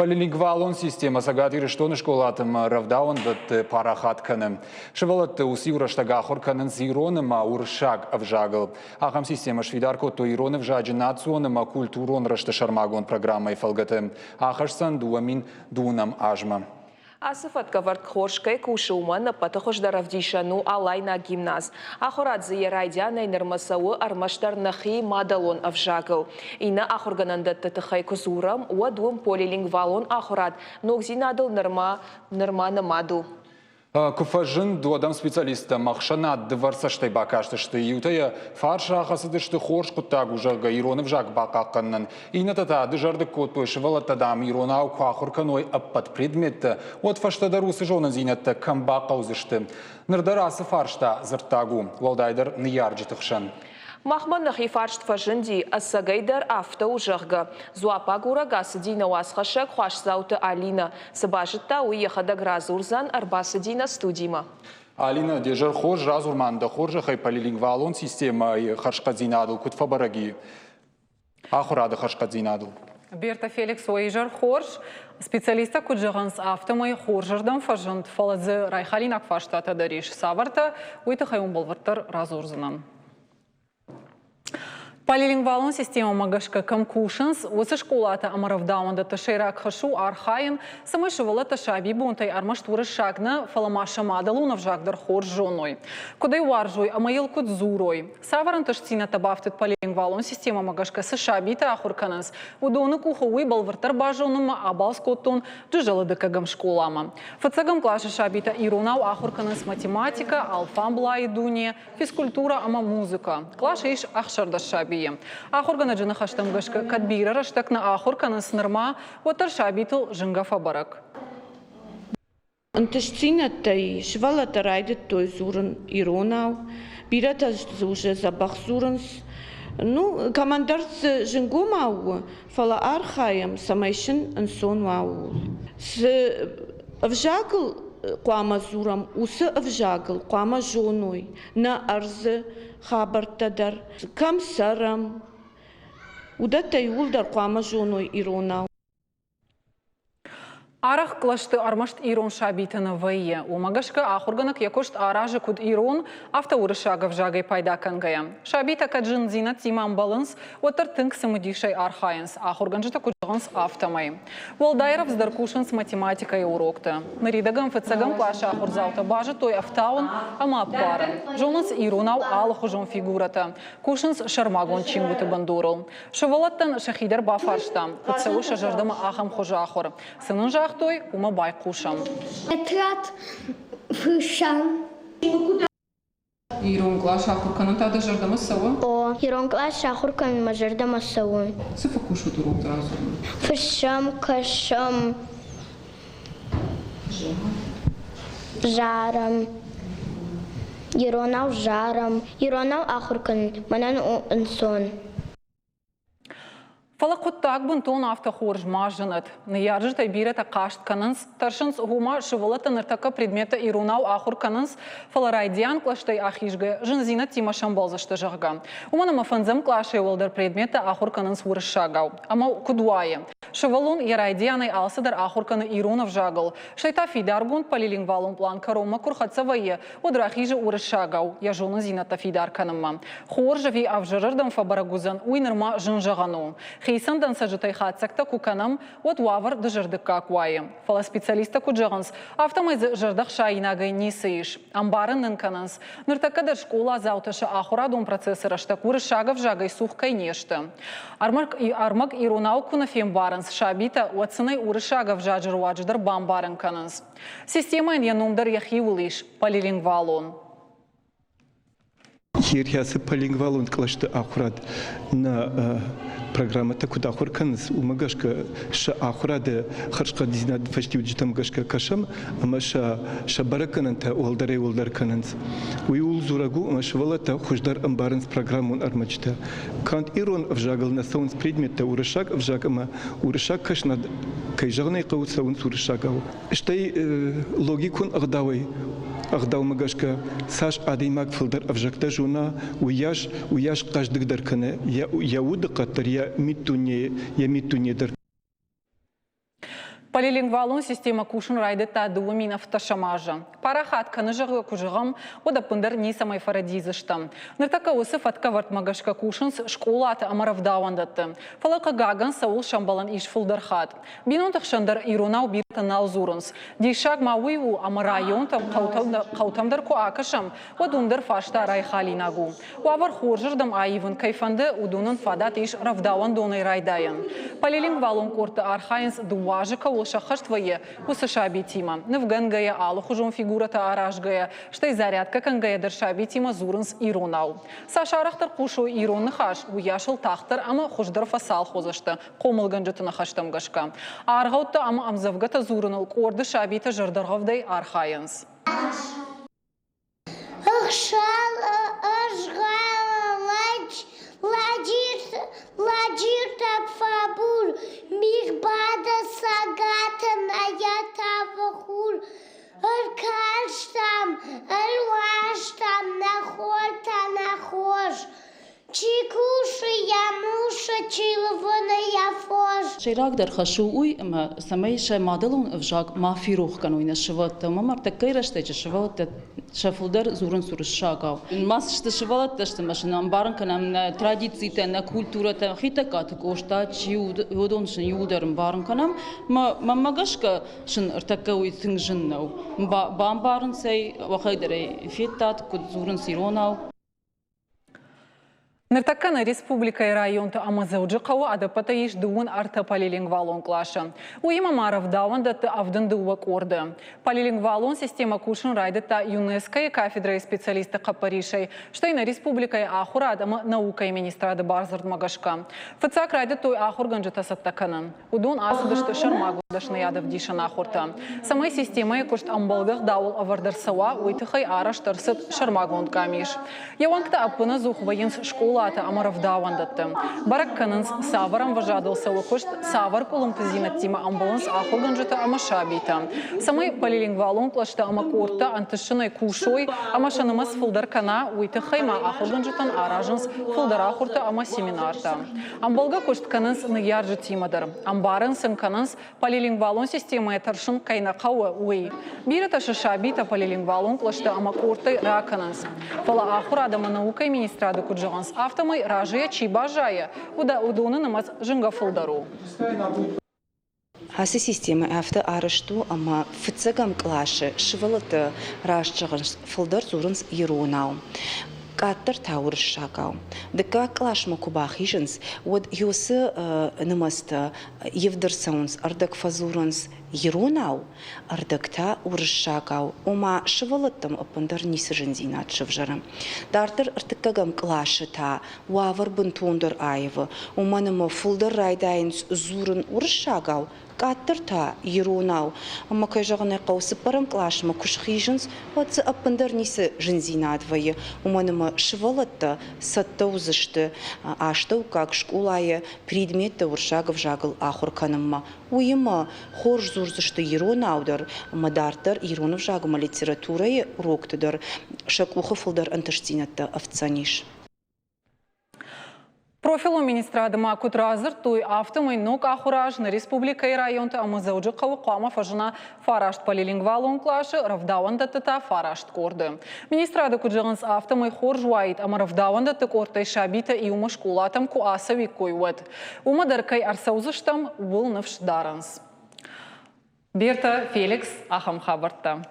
Полилингвалон системӕ Цӕгат Ирыстоны скъолаты ӕмӕ рӕвдауӕндӕтты парахат кӕны. Сывӕллӕтты уыцы-иу рӕстӕг ахуыр кӕнынц ирон ӕмӕ уырыссаг ӕвзагыл. Ахӕм системӕ сфидар кодтой ирон ӕвзаджы национ ӕмӕ культурон рӕзты сӕрмагонд программӕйы фӕлгӕты. Ахӕсдзӕн 2020 азмӕ. Ацы фӕткӕвӕрд хорз кӕй кусы, уымӕн ӕппӕты хуыздӕр ӕвдисӕн у Алайнаг гимназ. Ахуырад дзы йӕ райдианӕй нырмӕ цӕуы ӕрмӕстдӕр нӕхи мадӕлон ӕвзагыл. Иннӕ ахуыргӕнӕндӕтты тыххӕй куы дзурӕм, уӕд уым полилингвалон ахуырад ногдзинадыл нырма нырма нымад у. Куы фӕзынд, уӕд ӕм специалисттӕм ӕхсӕнад дывӕр цӕстӕй бакастысты. Иутӕ йӕ фарс рахӕцыдысты хорз хъуыддаг у, зӕгъгӕ, ирон ӕвзаг бахъахъхъӕнынӕн. Иннӕтӕ та дызӕрдыг кодтой, сывӕллӕттӕ, дам, иронау куы ахуыр кӕной ӕппӕт предметтӕ, уӕд фӕстӕдӕр уыцы зонындзинӕдтӕ кӕм бахъӕудзысты. Ныр дӕр ацы фарста дзырддаг у, уӕлдайдӕр ныййарджыты хсӕн. Махмӕ нӕхи фарст фӕзынди, ӕцӕгӕйдӕр афтӕ у, зӕгъгӕ. Дзуапп агурӕг ацыди нӕ уацхӕссӕг Хуасдзауты Алинӕ. Цы базыдта, уый йӕхӕдӕг радзурдзӕн, ӕрбацыди нӕ студимӕ. Алинӕ, де зӕр хорз, радзур ма дӕ хорзӕхӕй полилингвалон системӕйы хӕрзхъӕддзинадыл куыд фӕбӕрӕг и? Ахуырады хӕрзхъӕддзинадыл. Берта Феликс, уӕ изӕр хорз. Специалисттӕ куыд зӕгъынц, афтӕмӕй хорзырдӕм фӕзынд, фӕлӕ дзы райхалинаг фарстатӕ дӕр ис. Цавӕртӕ, уый тыххӕй уын бӕлвырддӕр радзурдзынӕн. Полилингвалон системӕмӕ гӕсгӕ кӕм кусынц, уыцы скъолатӕ ӕмӕ рӕвдауӕндӕтты сӕйраг хӕс у архайын, цӕмӕй сывӕллӕттӕ сабибонтӕй ӕрмӕст уырыссаг нӕ, фӕлӕ ма сӕ мадӕлон ӕвзаг дӕр хорз зоной. Куыд ӕй уарзой ӕмӕ йыл куыд дзурой. Цавӕр ӕнтыстдзинӕдтӕ бафтыд полилингвалон системӕмӕ гӕсгӕ цы сабитӕ ахуыр кӕнынц, уыдоны къухы уый бӕлвырддӕр базонынмӕ абалц кодтон Джызӕлы дыккӕгӕм скъоламӕ. Фыццӕгӕм къласы сабитӕ иронау ахуыр кӕнынц математикӕ, алфамблайы дуне, физкультурӕ ӕмӕ музыкӕ. Къласы ис 16 сабийы. Ахуыргӕнӕджы ныхӕстӕм гӕсгӕ, кӕд бирӕ рӕстӕг нӕ ахуыр кӕнынц нырма, уӕддӕр сабитыл зынгӕ фӕбӕрӕг. Ӕнтыстдзинӕдтӕй сывӕллӕттӕ райдыдтой дзурын иронау, бирӕтӕ дзы уже дзӕбӕх дзурынц. Ну, кӕмӕндӕр дзы зынгомау у, фӕлӕ архайӕм, цӕмӕй сын ӕнцон уа ууыл. Цы ӕвзагыл хъуамӕ дзурӕм, уыцы ӕвзагыл хъуамӕ зоной нӕ ӕрдзы хабӕрттӕ дӕр, кӕм цӕрӕм, уыдӕттӕ иууылдӕр хъуамӕ зоной иронау. Арӕх кълӕсты ӕрмӕст ирон сабитӕ нӕ вӕййы. Уымӕ гӕсгӕ ахуыргӕнӕг йӕ куыст аразы куыд ирон, афтӕ уырыссаг ӕвзагӕй пайда кӕнгӕйӕ. Сабитӕ кӕд зындзинӕдтимӕ ӕмбӕлынц, уӕддӕр тынг цымыдисӕй архайынц, ахуыргӕнджытӕ куыд зӕгъынц, афтӕмӕй. Уӕлдай рӕвдздӕр кусынц математикӕйы урокты. Ныридӕгӕн фыццӕгӕм къласы ахуырдзаутӕ базыдтой ӕфтауын ӕмӕ ӕппарын. Зонынц иронау алыхуызон фигурӕтӕ, кусынц сӕрмагонд чингуыты бындурыл. Сывӕллӕттӕн сӕхи дӕр бафарстам, куыд цӕуы сӕ зӕрдӕмӕ ахӕм хуызы ахуыр. Цы нын загътой, уымӕ байхъусӕм. Отряд фыссӕн. Ирон кълас ахуыр кӕнын та дӕ зӕрдӕмӕ цӕуы? О, ирон кълас ахуыр кӕнын мӕ зӕрдӕмӕ цӕуы. Цы фӕкусут урокты радзурын? Фыссӕм, кӕсӕм, зарӕм. Иронау зарӕм, иронау ахуыр кӕнын мӕнӕн у ӕнцон. Фӕлӕ хъуыддаг бынтон афтӕ хорз ма зынӕд. Ныййарджытӕй бирӕтӕ хъаст кӕнынц, тӕрсынц, ома сывӕллӕттӕ ныртӕккӕ предметтӕ иронау ахуыр кӕнынц, фӕлӕ райдиан кълӕстӕй ахизгӕ зындзинӕдтимӕ сӕмбӕлдзысты, зӕгъгӕ. Уымӕн ӕмӕ фӕндзӕм къласӕй уӕлдӕр предметтӕ ахуыр кӕнынц уырыссагау. Ӕмӕ куыд уайы? Сывӕллон йӕ райдианӕй алцыдӕр ахуыр кӕны ирон ӕвзагыл, стӕй та фидаргонд полилингвалон пълан кӕронмӕ куы рхӕццӕ вӕййы, уӕд рахизы уырыссагау йӕ зонындзинӕдтӕ фидар кӕнынмӕ. Хорз ӕви ӕвзӕрырдӕм фӕбӕрӕг уыдзӕн, уый нырма зын зӕгъӕн у. Хицӕн дӕнцӕджытӕй хатдзӕгтӕ куы кӕнӕм, уӕд уавӕр дызӕрдыггаг уайы. Фӕлӕ специалисттӕ куыд зӕгъынц, афтӕмӕй дзы зӕрдӕхсаинагӕй ницы ис. Ӕмбарын нын кӕнынц, ныртӕккӕ дӕр скъоладзаутӕ сӕ ахуырадон процессы рӕстӕг уырыссаг ӕвзагӕй цух кӕй не сты. Ӕрмӕг иронау куы нӕ фембарынц сабитӕ, уӕд сын ӕй уырыссаг ӕвзаджы руаджы дӕр бамбарын кӕнынц. Системӕйӕн йӕ ном дӕр йӕхиуыл ис – полилингвалон. Ерхӕцы полилингвалон кълӕсты ахуырад нӕ программӕтӕ куыд ахуыр кӕнынц, уымӕ гӕсгӕ сӕ ахуырады хӕрзхъӕддзинады фӕстиуджытӕм гӕсгӕ кӕсӕм ӕмӕ сӕ сӕ бӕрӕггӕнӕнтӕ уӕлдӕрӕй-уӕлдӕр кӕнынц. Уый ууыл дзурӕг у, ӕмӕ сывӕллӕттӕ хуыздӕр ӕмбарынц программон ӕрмӕджытӕ. Канд ирон ӕвзагыл нӕ цӕуынц предметтӕ уырыссаг ӕвзаг ӕмӕ уырыссаг кӕсынад, кӕй зӕгъын ӕй хъӕуы, цӕуынц уырыссагау. Стӕй логикон ӕгъдауӕй ӕгъдаумӕ гӕсгӕ цас адӕймаг фылдӕр ӕвзӕгтӕ зона, уыйас уыйас хъӕздыгдӕр кӕны йӕ удыхъӕд дӕр, йӕ миддунейы, йӕ миддуне дӕр. Полилингвалон системӕ кусын райдыдта 2017 азы. Парахат кӕны, зӕгъгӕ, куы зӕгъӕм, уӕд ӕппындӕр ницӕмӕй фӕрӕдидзыстӕм. Ныртӕккӕ уыцы фӕткӕвӕрдмӕ гӕсгӕ кусынц скъолаты ӕмӕ рӕвдауӕндӕтты. Фӕлӕ, хъыгагӕн, цӕуыл сӕмбӕлӕн ис фылдӕр хатт. Бинонты хсӕн дӕр иронау бирӕтӕ нал дзурынц. Диссаг ма уый у, ӕмӕ районтӕм, хъӕутӕм дӕр куы акӕсӕм, уӕд уым дӕр фарста райхалинаг у. Уавӕр хорзырдӕм аивын кӕй фӕнды, уыдонӕн фадат ис рӕвдауӕндонӕй райдайӕн. Полилингвалон къордты архайынц, дыууӕ азы кӕуыл сӕххӕст вӕййы, уыцы сабитимӕ. Нывгӕнгӕйӕ, алыхуызон фигурӕтӕ аразгӕйӕ, стӕй зарядкӕ кӕнгӕйӕ дӕр сабитимӕ дзурынц иронау. Цас арӕхдӕр хъусой ирон ныхас, уыйас ыл тагъддӕр ӕмӕ хуыздӕр фӕцалх уыдзысты хъомылгӕнджыты ныхӕстӕм гӕсгӕ. Аргъӕуттӕ ӕмӕ ӕмдзӕвгӕтӕ дзурыныл къорды сабитӕ зӕрдӕргъӕвдӕй архайынц. Ладжиртаг фӕбур, мигъбадӕ цӕгатӕн йӕ тавы хур. Ӕркарстам, ӕруазтам нӕ хортӕ, нӕ хорз. Чи кусы йӕ мусы, чи лвыны йӕ фос. Сӕйрагдӕр хӕс у уый, ӕмӕ цӕмӕй сӕ мадӕлон ӕвзаг ма ферох кӕной нӕ сывӕллӕттӕ. Уымӕ ӕртӕккӕйы рӕстӕджы сывӕллӕттӕ сӕ фылдӕр дзурынц уырыссагау. Ма сты сывӕллӕттӕ сты ӕмӕ сын ӕмбарын кӕнӕм нӕ традицитӕ, нӕ культурӕтӕ. Хетӕгкаты Къоста чи у, уыдон сын иууылдӕр ӕмбарын кӕнӕм. Мӕнмӕ гӕсгӕ сын ӕртӕккӕ уый тынг зын нӕу. Бамбарынц ӕй, уӕхӕдӕг ӕй федтат, куыд дзурынц иронау. Ныртӕккӕ нӕ республикӕйы районты ӕмӕ Дзӕуджыхъӕуы ӕдӕппӕтӕй ис 33 полилингвалон къласы. Уыимӕ ма рӕвдауӕндӕтты 72 къорды. Полилингвалон системӕ кусын райдыдта ЮНЕСКО-йы кафедрӕйы специалистты хъӕппӕрисӕй, стӕй нӕ республикӕйы ахуырад ӕмӕ наукӕйы министрады бардзырдмӕ гӕсгӕ. Фыццаг райдыдтой ахуыргӕнджытӕ цӕттӕ кӕнын. Уыдон ацыдысты сӕрмагонд дӕсныйадӕвдисӕн ахуыртӕ. Цӕмӕй системӕйы куыст ӕмбӕлгӕ ӕгъдауыл ӕвӕрд ӕрцӕуа, уый тыххӕй арӕзт ӕрцыд сӕрмагонд къамис. Йӕ уӕнгтӕ ӕппынӕдзух вӕййынц скъолаты ӕмӕ рӕвдауӕндӕтты. Бӕрӕг кӕнынц, цавӕр ӕмвӕзадыл цӕуы куыст, цавӕр къуылымпыдзинӕдтимӕ ӕмбӕлынц ахуыргӕнджытӕ ӕмӕ сабитӕ. Цӕмӕй полилингвалон кълӕстӕ ӕмӕ къордтӕ ӕнтыстджынӕй кусой ӕмӕ сӕ нымӕц фылдӕр кӕна, уый тыххӕй ма ахуыргӕнджытӕн аразынц фылдӕр ахуыртӕ ӕмӕ семинартӕ. Ӕмбӕлгӕ куыст кӕнынц ныййарджытимӕ дӕр. Ӕмбарын сын кӕнынц, полилингвалон системӕйӕ тӕрсын кӕй нӕ хъӕуы, уый. Бирӕтӕ сӕ сабитӕ полилингвалон кълӕстӕ ӕмӕ къордтӕй ракӕнынц. Фӕлӕ ахуырад ӕмӕ наукӕйы министрады куыд зӕгъынц, афтӕмӕй разыйӕ чи баззайы, уыдоны нымӕц зынгӕ фылдӕр у. Ацы системӕ афтӕ арӕзт у, ӕмӕ фыццӕгӕм къласы сывӕллӕттӕ раст зӕгъынц, фылдӕр дзурынц иронау, къаддӕр та уырыссагау. Дыккаг къласмӕ куы бахизынц, уӕд уыцы нымӕцтӕ ивд ӕрцӕуынц, ӕрдӕг фӕдзурынц иронау, ӕрдӕг та уырыссагау. Ома сывӕллӕттӕм ӕппындӕр ницы зындзинад сӕвзӕры. Дарддӕр ӕртыккӕгӕм къласы та уавӕр бынтондӕр аивы, уымӕн ӕмӕ фылдӕр райдайынц дзурын уырыссагау, къаддӕр та иронау. Ӕмӕ, кӕй зӕгъын ӕй хъӕуы, цыппӕрӕм къласмӕ куы схизынц, уӕд дзы ӕппындӕр ницы зындзинад вӕййы, уымӕн ӕмӕ сывӕллӕттӕ цӕттӕ уыдзысты астӕуккаг скъолайы предметтӕ уырыссаг ӕвзагыл ахуыр кӕнынмӕ. Уыимӕ хорз дзурдзысты иронау дӕр ӕмӕ дарддӕр ирон ӕвзаг ӕмӕ литературӕйы урокты дӕр сӕ къухы фылдӕр ӕнтыстдзинӕдтӕ ӕфтдзӕнис. Профилон министрады ма куыд радзырдтой, афтӕмӕй ног ахуыры аз нӕ республикӕйы районты ӕмӕ Дзӕуджыхъӕуы хъуамӕ фӕзына фараст полилингвалон къласы, рӕвдауӕндӕтты та фараст къорды. Министрады куыд зӕгъынц, афтӕмӕй хорз уаид ӕмӕ рӕвдауӕндӕтты къордтӕй сабитӕ иумӕ скъолатӕм куы ацӕуиккой, уӕд. Уымӕ дӕр кӕй ӕрцӕудзыстӕм, ууыл ныфс дарынц. Берта Феликс, ахӕм хабӕрттӕ.